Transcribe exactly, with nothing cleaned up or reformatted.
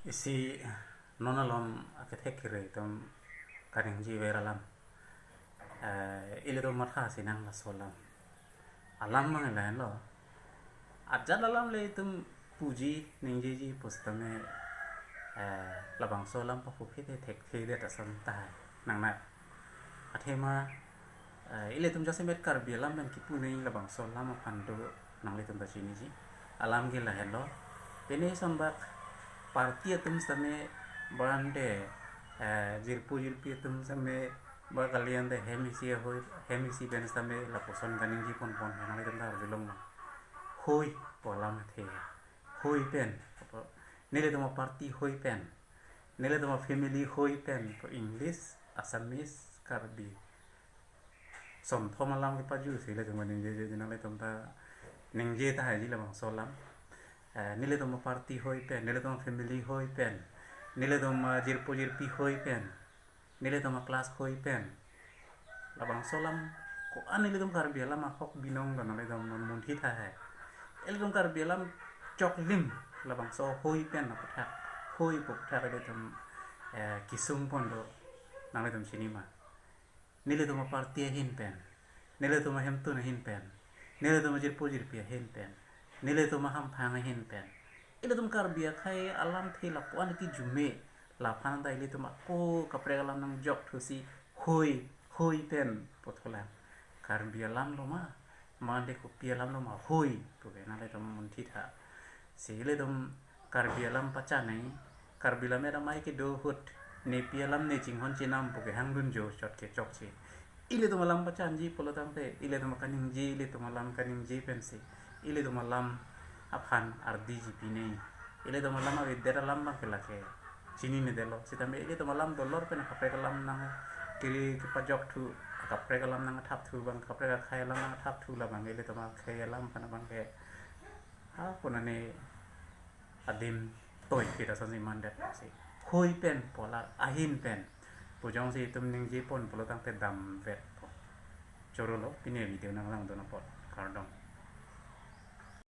Isi non alom akethek kere atum kaningjever alam. Eh, ilitum matha si nang laso alam. Alam mang lahenlo. Ajat alam le itum puji ningjeji pusitame, eh, labangso alam paphuphi te thekthe det ason tahai nangnat. Athema, eh, ilitum jasemet Karbi alam pen kipu nangji labangso alam aphan do nanglitum ta chiniji. Alam ke lahenlo. Pine sonbak party atum sitame bang de, eh, jirpo jirpi atum sitame bang kalian de hem isi ahoi, hem isi pen sitame lapuson kaningje ponpon nanglitum ta arjulong ma. Hoi pu alam athe. Hoi pen. Nelitum aparty hoi pen. Nelitum afamily hoi pen. Pu English, Assamese, Karbi. Somthom alam kepaju si ilitum ningjeje, nanglitum ta ningje tahai ji labangso alam. Eh, nelitum aparty hoi pen, nelitum afamily hoi pen, nelitum ajirpo jirpi hoi pen, nelitum aclass hoi pen. Labangso alam ko-an nelitum Karbi alam ahok binong lo nanglitum non munthi tahai. Ilitum Karbi alam choklim labangso hoi pen aputhak, hoi pu aputhak ilitum, eh, kisung pon do nanglitum chini ma. Nelitum aparty ahin pen, nelitum ahemtun ahin pen, nelitum ajirpo jirpi ahin pen, nelitum ahamphang ahin pen, ilitum Karbi akhei alamthe lapu-an kijume, laphan ta ilitum ako kaprek alam nangjok thusi hoi, hoi pen pu thulang. Karbi alam lo ma, mande kopi alam lo ma hoi pu ke nanglitum munthi tha. Si ilitum Karbi alam pachan nangji, Karbi alam era mai kedo ahut, nepi alam ne chinghon chenam pu kehangdun jo chot ke chokche. Ilitum alam pachanji pulo tangte, ilitum akaningje, ilitum alam kaningje pensi, ilitum alam aphan ardiji pine. Ilitum alam avedet alam abang ke lake chininedetlo. Sitame ilitum alam dolor pen kaprek alam nangkiri kepajok thu, kaprek alam nangthap thu, bang kaprek akhei alam nangthap thu labang ilitum akhei alam aphan abang ke ha konane adim toi kita sonsi mandet si. Hoi pen pu la ahin pen pu jongsi itum ningje pon pulo tangte damvetpo. Choro lo, pine video nanglangdun apot. Kardom.